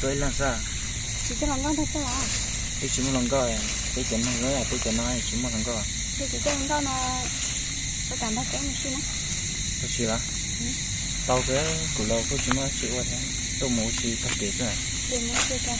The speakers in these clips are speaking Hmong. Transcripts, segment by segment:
Ib leeg xwb. Tsis coj hluas nkauj nrog koj los? Twb tsis muaj hluas nkauj, peb cov neeg, peb cov no tsis muaj hluas nkauj. Ces tsis coj hluas nkauj no, ua cas nrog peb mus si na. Ua si los? Tau kawg, kuv los kuj tsis muaj dab tsi ua thiab, tuaj mus ua si tag kev xwb. Ces mus ua si tag.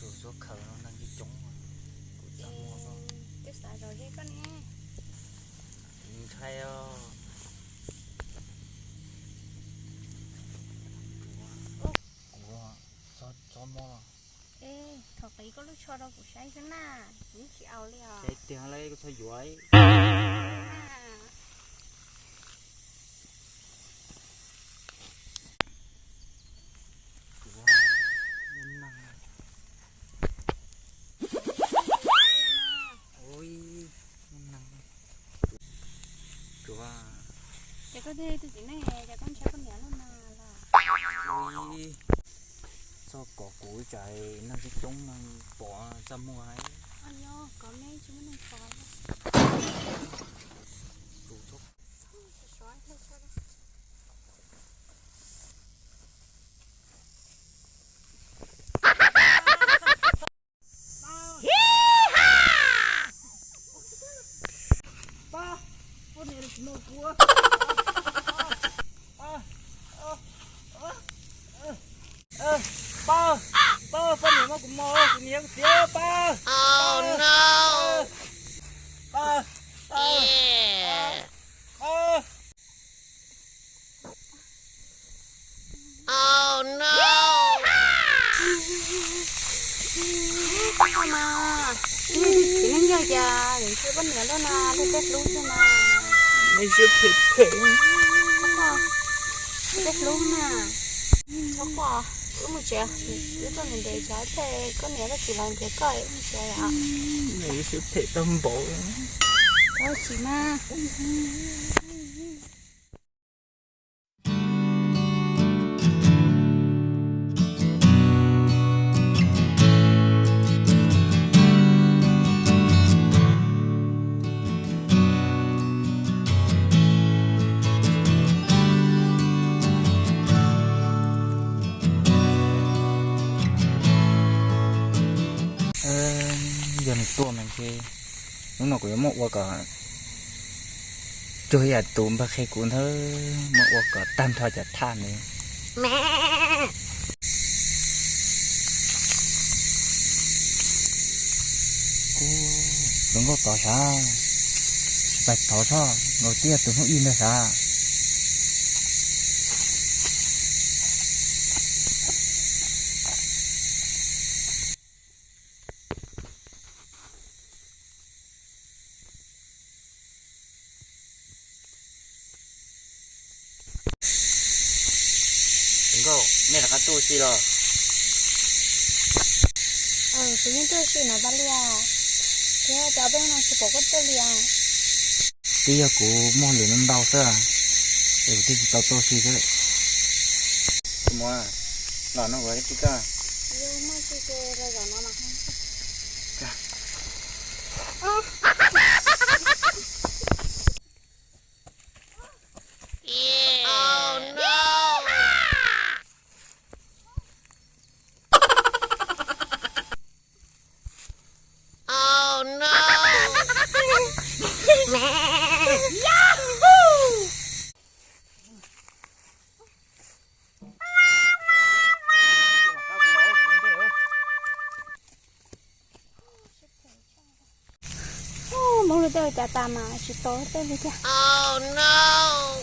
Tus suav khaws no neeg coob coob, kuv tsis muaj. Twb xav zov ze koj ne. Ntshai os. Kuv txhob, txhob muab. Ej, thov qiv koj lub tsho rau kuv saib xwb na, kuv yeej tsis au li os. Saib tiag li koj txhob yuav. Kuv, ui, kuv, ces koj thiaj li tus txiv neej, ces koj ntshai koj niam lub na los? Ui, txhob kom kuv tsam neeg coob coob no pom txaj muag. Ayo, kov me tsis muaj neeg pom. Kuv txhob Pab, pab, pab niam muab kuv mos, kuv niam kuv txiv, pab, pab, pab, pab, pab. Tsis tau mas, txiv neej yog cas ntshai poj niam loj na, luag tej hlub xwb na. Nws siab phem phem. Luag tej hlub na. Txhob quaj, wb mus tsev, wb tuaj ntev ntev tsam thiaj koj niam koj txiv los nrhiav koj, wb mus tsev os. Nws siab phem tag npaum. Koj tsis mas. Yog nws tuaj mas ntshe hnub no kuv yuav muab ua kom cuag yam tus npawg qhia kuv ntawd, muab ua kom tag nrho cov thaj ntawd. Tus nkauj tod sav, pais thov txhob nkaus tiaj tus hnub ib ntag sav. Nkauj, nej rov qab tuaj ua si los? Kuv yeej tuaj ua si no tas li as, thiab cov peb no tsis pom koj tuaj li as. Twb yog kuv muaj hauj lwm ntau xwb, es kuv thiaj tsis tau tuaj ua si xwb. Tus muam, los no kuv ib tsis koj. Muab luag tej ua cas tas mas tsis tau tej li thiab.